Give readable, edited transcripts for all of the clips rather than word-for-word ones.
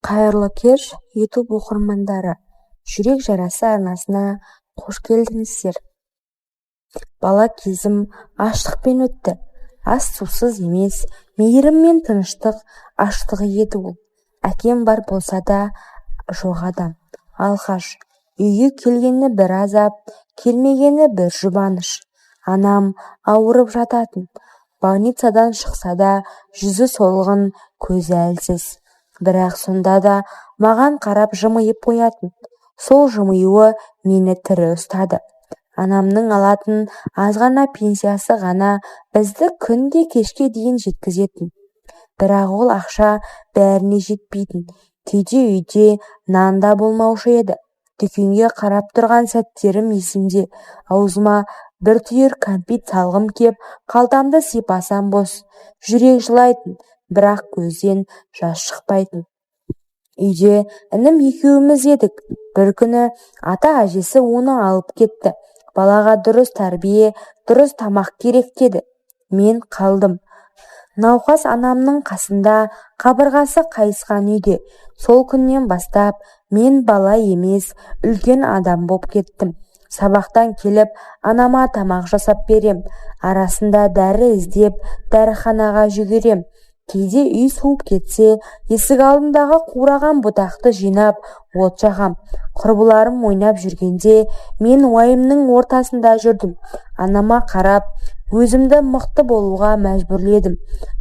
Қайырлы кеш, YouTube оқырмандары! Жүрек жарасы арнасына қош келдіңіздер. Бала кезім аштықпен өтті. Ас-сусыз емес, мейірім мен тыныштық аштығы еді ол. Әкем бар болса да, жоқ адам. Алқаш. Үйге келгені бір азап, келмегені бір жұбаныш. Анам ауырып жататын. Больницадан шықса да, жүзі солғын, көзі әлсіз. Бірақ сонда да маған қарап жымиып қоятын. Сол жымиюы мені тірі ұстады. Анамның алатын азғана пенсиясы ғана бізді күнде кешке дейін жеткізетін. Бірақ ол ақша бәріне жетпейтін. Кейде үйде нан да болмаушы еді. Дүкенге қарап тұрған сәттерім есімде. Аузыма бір түйір кәмпит салғым кеп, қалтамды сипасам, бос. Жүрек жылайтын, бірақ көзден жас шықпайтын. Үйде інім екеуміз едік. Бір күні ата-әжесі оны алып кетті. Балаға дұрыс тәрбие, дұрыс тамақ керек деді. Мен қалдым. Науқас анамның қасында, қабырғасы қайысқан үйде. Сол күннен бастап мен бала емес, үлкен адам боп кеттім. Сабақтан келіп, анама тамақ жасап берем. Арасында дәрі іздеп, дәріханаға жүгірем. Кейде үй суып кетсе, есік алдындағы қураған бұтақты жинап, от жағам. Құрбыларым ойнап жүргенде, мен уайымның ортасында жүрдім. Анама қарап, өзімді мықты болуға мәжбүрледім.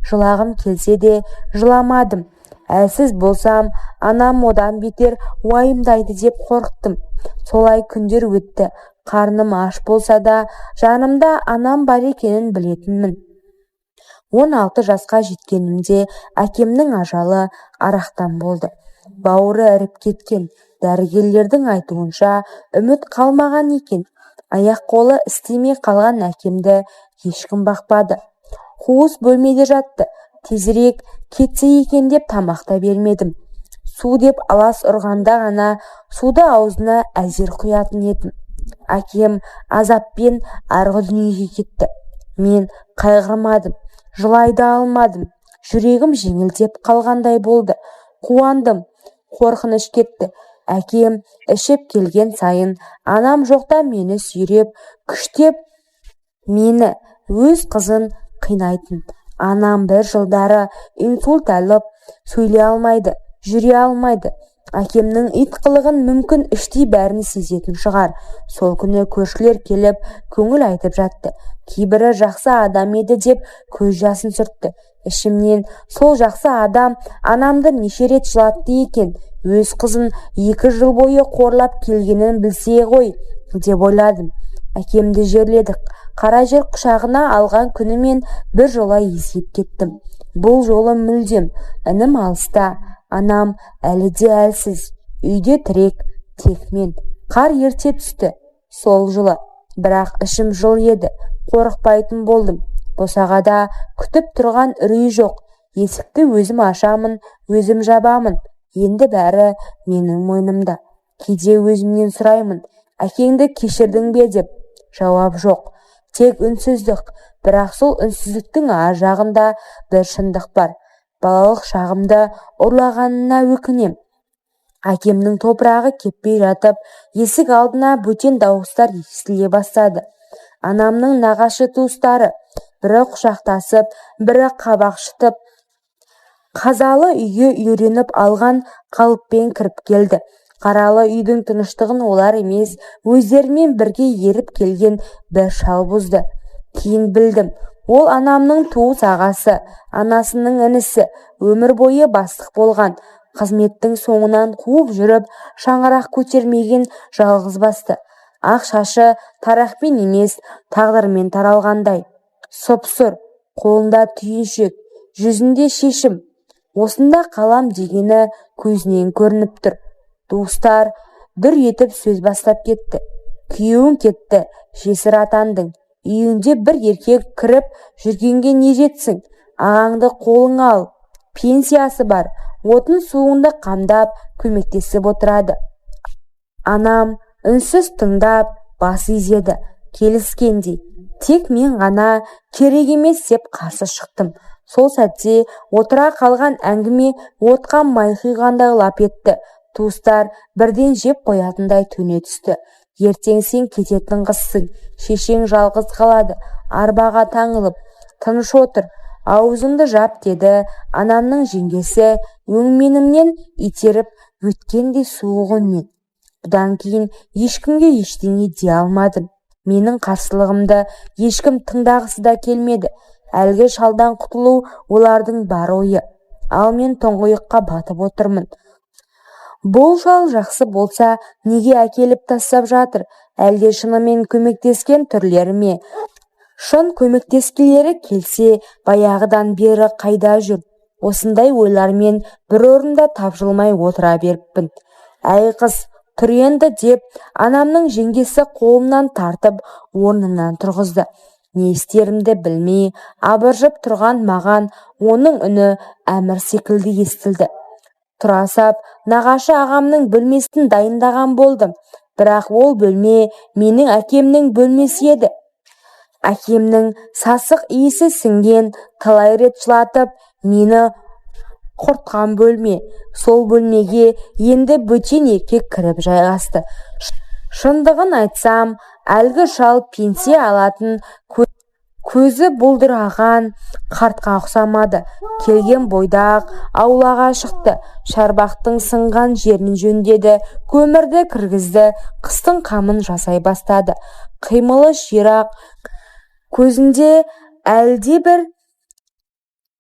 Жылағым келсе де, жыламадым. Әлсіз болсам, анам одан бетер уайымдайды деп қорықтым. Солай күндер өтті. Қарным аш болса да, жанымда анам бар екенін білетінмін. 16 жасқа жеткенімде әкемнің ажалы арақтан болды. Бауыры іріп кеткен. Дәрігерлердің айтуынша, үміт қалмаған екен. Аяқ-қолы істемей қалған әкемді ешкім бақпады. Қуыс бөлмеде жатты. Тезірек кетсе екен деп тамақ та бермедім. Су деп алас ұрғанда ғана суды аузына әзер құятын едім. Әкем азаппен арғы дүниеге кетті. Мен қайғырмадым, жылай да алмадым. Жүрегім жеңілдеп қалғандай болды. Қуандым, қорқыныш кетті. Әкем ішіп келген сайын анам жоқта мені сүйреп, күштеп, мені, өз қызын қинайтын. Анам бір жылдары инсульт алып, сөйлей алмайды, жүре алмайды. Әкемнің ит қылығын мүмкін іштей бәрін сезетін шығар. Сол күні көршілер келіп, көңіл айтып жатты. Кейбірі жақсы адам еді деп көз жасын сүртті. Ішімнен сол жақсы адам анамды неше рет жылатты екен, өз қызын 2 жыл бойы қорлап келгенін білсе ғой деп ойладым. Әкемді жерледік. Қара жер құшағына алған күні мен бір жола есейіп кеттім. Бұл жолы мүлдем. Інім алыста, анам әлі де әлсіз. Үйде тірек тек мен. Қар ерте түсті сол жылы, бірақ ішім жыл еді. Қорықпайтын болдым. Босағада күтіп тұрған үрей жоқ. Есікті өзім ашамын, өзім жабамын. Енді бәрі менің мойнымда. Кейде өзімнен сұраймын: әкеңді кешірдің бе деп. Жауап жоқ, тек үнсіздік. Бірақ сол үнсіздіктің ар жағында бір шындық бар. Балалық шағымды ұрлағанына өкінем. Әкемнің топырағы кеппей жатып, есік алдына бөтен дауыстар естіле бастады. Анамның нағашы туыстары бірі құшақтасып, бірі қабақ шытып, қазалы үйге үйреніп алған қалыппен кіріп келді. Қаралы үйдің тыныштығын олар емес, өздерімен бірге еріп келген бір шал бұзды. Кейін білдім, ол анамның туыс ағасы, анасының інісі, өмір бойы бастық болған. Қызметтің соңынан қуып жүріп, шаңырақ көтермеген жалғыз басты. Ақ шашы тарақпен емес, тағдырмен таралғандай. Сұп-сұр, қолында түйіншек, жүзінде шешім. Осында қалам дегені көзінен көрініп тұр. Туыстар дүр етіп сөз бастап кетті: Күйеуің кетті, жесір атандың. Үйіңде бір еркек кіріп жүргенге не жетсін? Ағаңды қолыңа ал. Пенсиясы бар, отын-суыңды қамдап, көмектесіп отырады. Анам үнсіз тыңдап, бас изеді келіскендей. Тек мен ғана керек емес деп қарсы шықтым. Сол сәтте отыра қалған әңгіме отқа май құйғандай лап етті. Туыстар бірден жеп қоятындай төне түсті. Ертең сен кететін қызсың, шешең жалғыз қалады, арбаға таңылып. Тыныш отыр, аузыңды жап, деді анамның жеңгесі өңменімнен итеріп өткендей суық үнмен. Бұдан кейін ешкімге ештеңе дей алмадым. Менің қарсылығымды ешкім тыңдағысы да келмеді. Әлгі шалдан құтылу олардың бар ойы. Ал мен тұңғиыққа батып отырмын. Бұл шал жақсы болса, неге әкеліп тастап жатыр? Әлде шынымен көмектескен түрлері ме? Шын көмектескілері келсе, баяғыдан бері қайда жүр? Осындай ойлармен бір орында тапжылмай отыра беріппін. Әй қыз, тұр енді, деп анамның жеңгесі қолымнан тартып орнымнан тұрғызды. Не істерімді білмей абыржып тұрған маған оның үні әмір секілді естілді. Тұра сап, нағашы ағамның бөлмесін дайындаған болдым. Бірақ ол бөлме менің әкемнің бөлмесі еді. Әкемнің сасық иісі сіңген, талай рет жылатып, мені құртқан бөлме. Сол бөлмеге енді бөтен еркек кіріп жайғасты. Шындығын айтсам, әлгі шал пенсия алатын көзі бұлдыраған қартқа ұқсамады. Келген бойда-ақ аулаға шықты. Шарбақтың сынған жерін жөндеді, көмірді кіргізді, қыстың қамын жасай бастады. Қимылы ширақ, көзінде әлде бір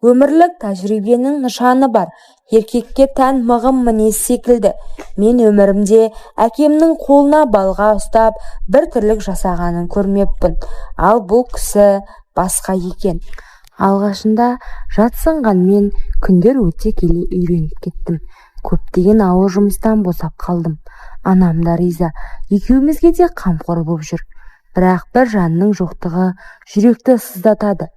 өмірлік тәжірибенің нышаны бар. Еркекке тән мығым мінез секілді. Мен өмірімде әкемнің қолына балға ұстап бір тірлік жасағанын көрмеппін. Ал бұл кісі басқа екен. Алғашында жатсынғанмен күндер өте келе үйреніп кеттім. Көптеген ауыр жұмыстан босап қалдым. Анам да риза, екеумізге де қамқор боп жүр. Бірақ бір жанның жоқтығы жүректі сыздатады.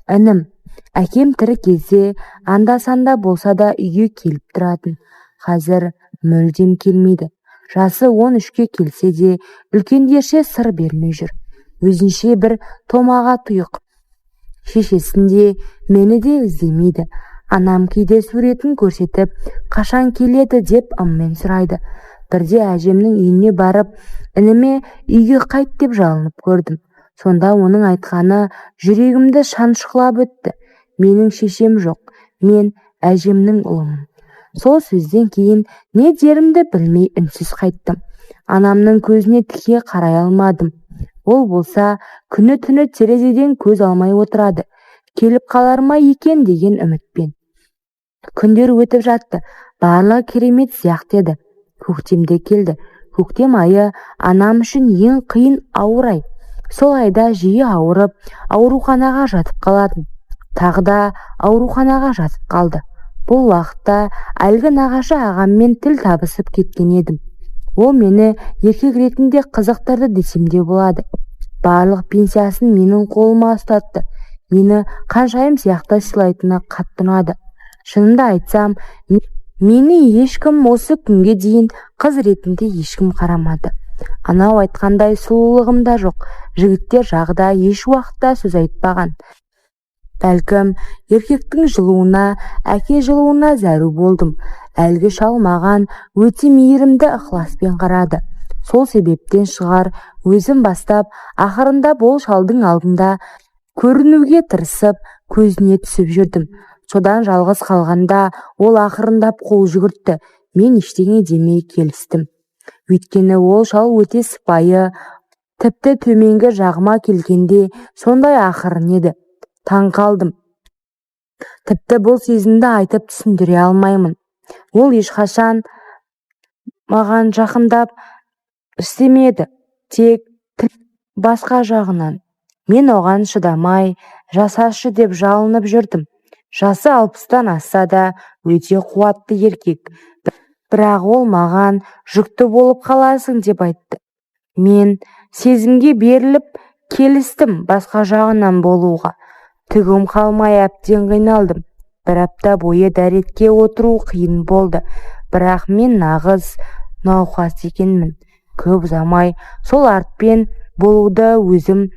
Інім, әкем тірі кезде анда-санда болса да үйге келіп тұратын. Қазір мүлдем келмейді. Жасы 13-ке келсе де үлкендерше сыр бермей жүр. Өзінше бір томаға тұйық. Шешесін де, мені де іздемейді. Анам кейде суретін көрсетіп, қашан келеді деп ыммен сұрайды. Бірде әжемнің үйіне барып, ініме үйге қайт деп жалынып көрдім. Сонда оның айтқаны жүрегімді шанышқылап өтті. Менің шешем жоқ, мен әжемнің ұлымын. Сол сөзден кейін не дерімді білмей үнсіз қайттым. Анамның көзіне тіке қарай алмадым. Ол болса күні-түні терезеден көз алмай отырады. Келіп қалар ма екен деген үмітпен. Күндер өтіп жатты, барлығы керемет сияқты еді. Көктемде келді. Көктем айы анам үшін ең қиын ауыр ай. Сол айда жиі ауырып, ауруханаға жатып қалатын. Тағы да ауруханаға жатып қалды. Бұл уақытта әлгі нағашы ағаммен тіл табысып кеткен едім. Ол мені еркек ретінде қызықтырды десем де болады. Барлық пенсиясын менің қолыма ұстатты. Мені қаншайым сияқты сыйлайтыны қатты ұнады. Шынымды айтсам, мені ешкім осы күнге дейін қыз ретінде ешкім қарамады. Анау айтқандай сұлулығым да жоқ, жігіттер жағы да еш уақытта сөз айтпаған. Бәлкім, еркектің жылуына, әке жылуына зәру болдым. Әлгі шал маған өте мейірімді ықыласпен қарады. Сол себептен шығар, өзім бастап, ақырындап ол шалдың алдында көрінуге тырысып, көзіне түсіп жүрдім. Содан жалғыз қалғанда ол ақырындап қол жүгіртті. Мен ештеңе демей келістім. Өйткені ол шал өте сыпайы, тіпті төменгі жағыма келгенде сондай ақырын еді. Таң қалдым. Тіпті бұл сезімді айтып түсіндіре алмаймын. Ол ешқашан маған жақындап істемеді, тек басқа жағынан. Мен оған шыдамай, жасашы деп жалынып жүрдім. Жасы 60-тан асса да өте қуатты еркек. Бірақ ол маған жүкті болып қаласың деп айтты. Мен сезімге беріліп келістім басқа жағынан болуға. Түгім қалмай әбден қиналдым. Бір апта бойы дәретке отыру қиын болды. Бірақ мен нағыз науқас екенмін. Көп ұзамай сол артпен болуды өзім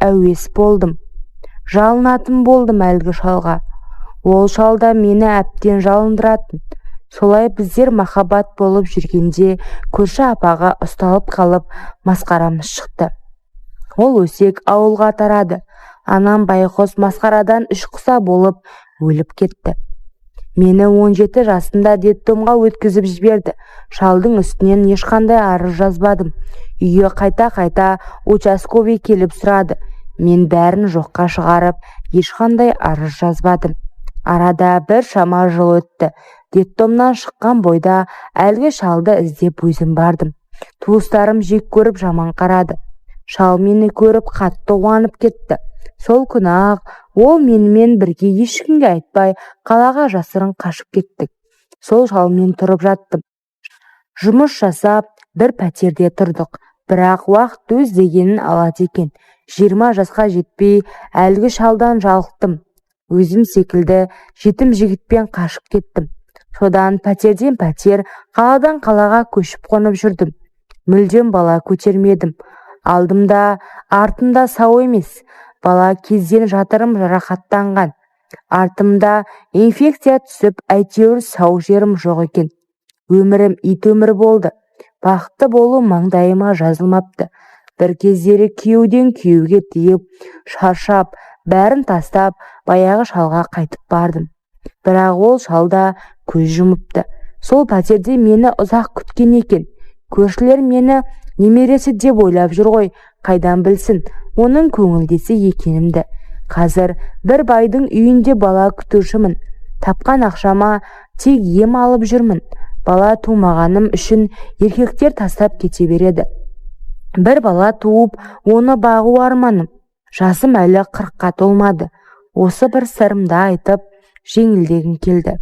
әуес болдым. Жалынатын болдым әлгі шалға. Ол шал да мені әбден жалындыратын. Солай біздер махаббат болып жүргенде көрші апаға ұсталып қалып, масқарамыз шықты. Ол өсек ауылға тарады. Анам байғұс масқарадан іш құса болып өліп кетті. Мені 17 жасында детдомға өткізіп жіберді. Шалдың үстінен ешқандай арыз жазбадым. Үйге қайта-қайта участковый келіп сұрады. Мен бәрін жоққа шығарып, ешқандай арыз жазбадым. Арада бір шама жыл өтті. Детдомнан шыққан бойда әлгі шалды іздеп өзім бардым. Туыстарым жек көріп жаман қарады. Шал мені көріп қатты қуанып кетті. Сол күні-ақ ол менімен бірге ешкімге айтпай қалаға жасырын қашып кеттік. Сол шалмен тұрып жаттым. Жұмыс жасап, бір пәтерде тұрдық. Бірақ уақыт өз дегенін алады екен. 20 жасқа жетпей әлгі шалдан жалықтым. Өзім секілді жетім жігітпен қашып кеттім. Содан пәтерден пәтер, қаладан қалаға көшіп қонып жүрдім. Мүлдем бала көтермедім. Алдымда, артымда сау емес. Бала кезден жатырым жарақаттанған. Артымда инфекция түсіп, әйтеуір сау жерім жоқ екен. Өмірім ит өмір болды. Бақытты болу маңдайыма жазылмапты. Бір кездері күйеуден күйеуге тиіп, шаршап, бәрін тастап, баяғы шалға қайтып бардым. Бірақ ол шал да көз жұмыпты. Сол пәтерде мені ұзақ күткен екен. Көршілер мені немересі деп ойлап жүр ғой, қайдан білсін оның көңілдесі екенімді. Қазір бір байдың үйінде бала күтушімін. Тапқан ақшама тек ем алып жүрмін. Бала тумағаным үшін еркектер тастап кете береді. Бір бала туып, оны бағу арманым. Жасым әлі 40-қа толмады. Осы бір сырымды айтып, жеңілдегім келді.